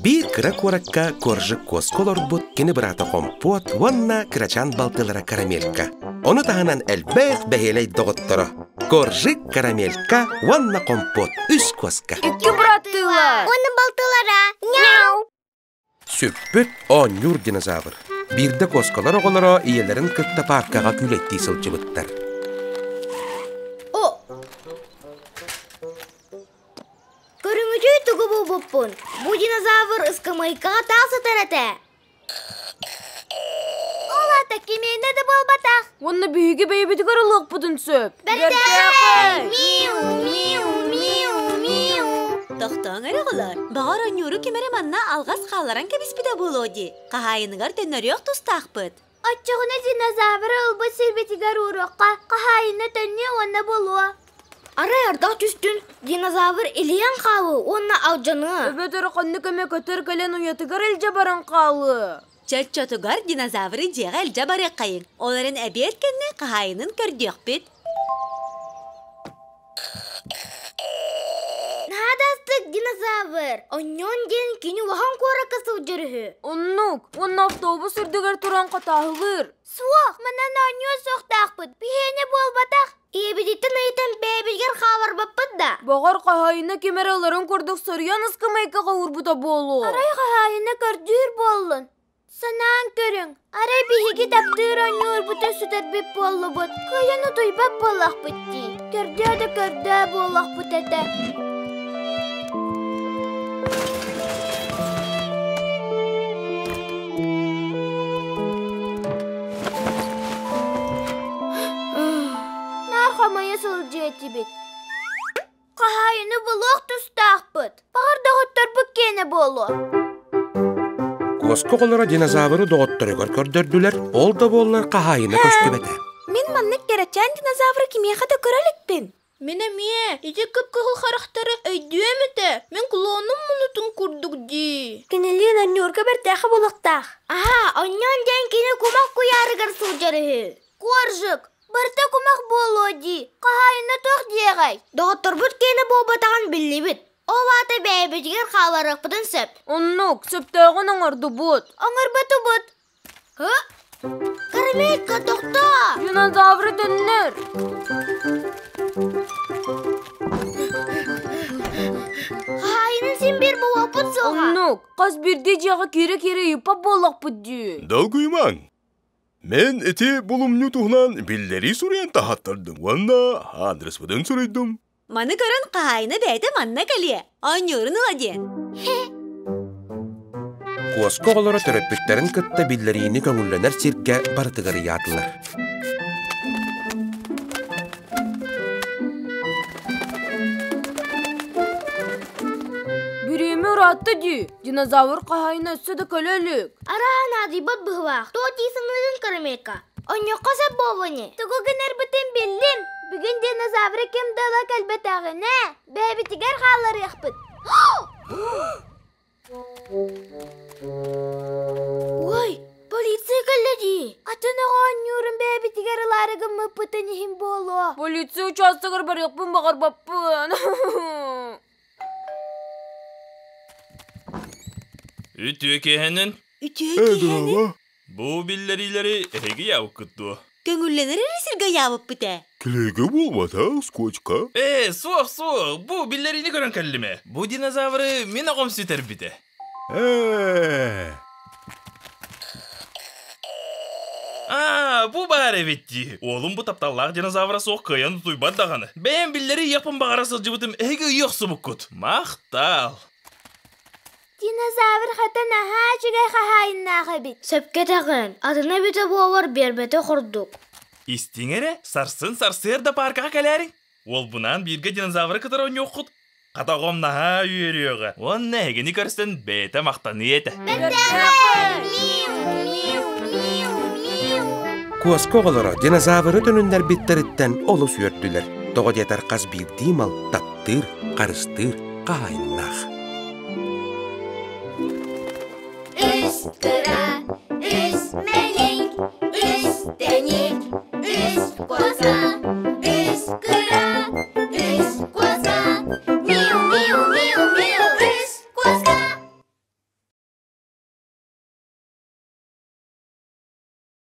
Биир кыра куоракка Коржик куоска олорбут кини быраата Хомпуот уонна кырачаан балтылара Карамелька. Ону таһынан элбэх бэһиэлэй доҕотторо Коржик, Карамелька уонна Хомпуот үс куоска. Икки быраттыылар. Уонна балтылара. Мяу! Сүппүт оонньуур динозавр. Биирдэ куоскалар оҕолоро ийэлэрин кытта пааркаҕа күүлэттии сылдьыбыттар. О! Көрүҥүтүй тугу булбуппун. Бу динозавр ыскамыайкаҕа таах сытар этэ. Ол аата кимиэнэ да буолбатах. Уонна биһиги бэйэбитигэр ылыахпытын сөп. Бэртээхэй! Миу, миу, миу, миу. Тохтооҥ эрэ оҕолор, баҕар оонньууру ким эрэ манна алҕас хаалларан кэбиспитэ буолуо дии. Хаһаайыныгар төннөрүөх тустаахпыт. Оччоҕуна динозавры ылбыт сирбитигэр ууруохха, хаһаайына төннүө уонна булуо. Арай ардах түстүн, динозавр илийэн хаалыа уонна алдьаныа. Эбэтэр ханнык эмэ көтөр кэлэн уйатыгар илдьэ баран хаалыа. Чоччотугар динозавры дьиэҕэ илдьэ барыаххайыҥ. Ол эрэн эбиэт кэннэ хаһаайынын көрдүөхпүт. Наһаа да астык динозавр. Онньон диэн кини улахан куоракка сылдьар үһү. Оннук. Уонна автобус үрдүгэр туран хатааһылыыр. Суох, манан оонньуо суохтаахпыт. Биһиэнэ буолбатах. Ийэбититтэн ыйытан бэйэбитигэр хааларбаппыт да. Баҕар хаһаайына ким эрэ ыларын курдук соруйан ыскамыайкаҕа уурбута буолуо. Арай хаһаайына көрдүүр буоллун. Санаан көрүҥ, арай биһиги таптыыр оонньуурбутун сүтэрбит буоллубут, кыайан утуйбат буоллахпыт дии. Көрдөө да көрдөө буоллахпыт этэ. Наар хомойо сылдьыа этибит. Хаһаайыны булуох тустаахпыт. Баҕар доҕотторбут киэнэ буолуо. Куоска оҕолоро динозавры доҕотторугар көрдөрдүлэр, ол да буоллар хаһаайына көстүбэтэ. Мин маннык кэрэчээн динозавры кимиэхэ да көрө иликпин. Мин эмиэ ити кып-кыһыл харахтары өйдүөм этэ. Мин клонум мунутун курдук дии. Кинилиин онньуурга бэртээхэ буолуохтаах. Аһаа, онньоон диэн кини кумах куйаарыгар сылдьар үһү. Коржик, барыта кумах буолуо дии, хаһаайына туох диэҕэй? Доҕотторбут киэнэ буолбатаҕын биллибит. Ол аата бэйэбитигэр хаалларыахпытын сөп. Оннук, сөптөөҕүн оҥордубут. Оҥорботубут. Һы? Карамелька, тохтоо! Динозавры төннөр! Хаһаайынын син биир буолуохпут суоҕа. Оннук, хас биирдии дьиэҕэ киирэ-киирэ ыйыппат буоллахпыт дии. Долгуйумаҥ. Мен ити булумньу туһунан биллэрии суруйан таһаттардым уонна аадырыспытын суруйдум. Маны көрөн хаһаайына бэйэтэ манна кэлиэ, оонньуурун ыла диэн. Куоска оҕолоро төрөппүттэрин кытта биллэриини көҥүллэнэр сиргэ барытыгар ыйаатылар. Бириэмэ ыраатта дии. Динозавр хаһаайына өссө да кэлэ илик. Арааһа наадыйбат быһыылаах. Туох дии саныырын Карамелька? Онньоххо сөп буолуо Тугу гынарбытын биллим. Бүгүн динозавры ким да ыла кэлбэтэҕинэ, бэйэбитигэр хаалларыахпыт. Ой, полиция кэллэ дии. Атын оҕо оонньуурун бэйэбитигэр ылаары гыммыппытын иһин буолуо. Полиция учаастагар барыахпын баҕарбаппын. Үтүө киэһэнэн. Үтүө киэһэнэн. Бу биллэриилэри эһиги яабыккыт дуо? Көҥүллэнэр эрэ сиргэ яабыппыт ээ. Килиэгэ буолбата, скотчка. Ээ, суох, суох, бу биллэриини көрөн кэллим ээ. Бу динозавры мин оҕом сүтэрбитэ. Ээ. Аа, бу баар эбит дии. Уолум бу тапталлаах динозавра суох кыайан утуйбат даҕаны. Бэйэм биллэри ыйыахпын баҕара сылдьыбытым эһиги ыйыы охсубуккут. Махтал. Динозавр хата наһаа үчүгэй хаһаайыннаах эбит. Сөпкө этэҕин, атына эбитэ буолар биэрбэтэ курдук. Истиҥ эрэ, сарсын сарсыарда пааркаҕа кэлээриҥ. Уолбунаан бииргэ динозавры кытары оонньуоххут. Хата оҕом наһаа үөрүөҕэ уонна эһигини көрсөн бэйэтэ махтаныа этэ. Куоска оҕолоро динозавры төнүннэрбиттэриттэн олус үөрдүлэр. Тоҕо диэтэр хас биирдии мал таптыыр, харыстыыр хаһаайыннаах. Үс кыра, үс мэник, үс тэник, үс куоска.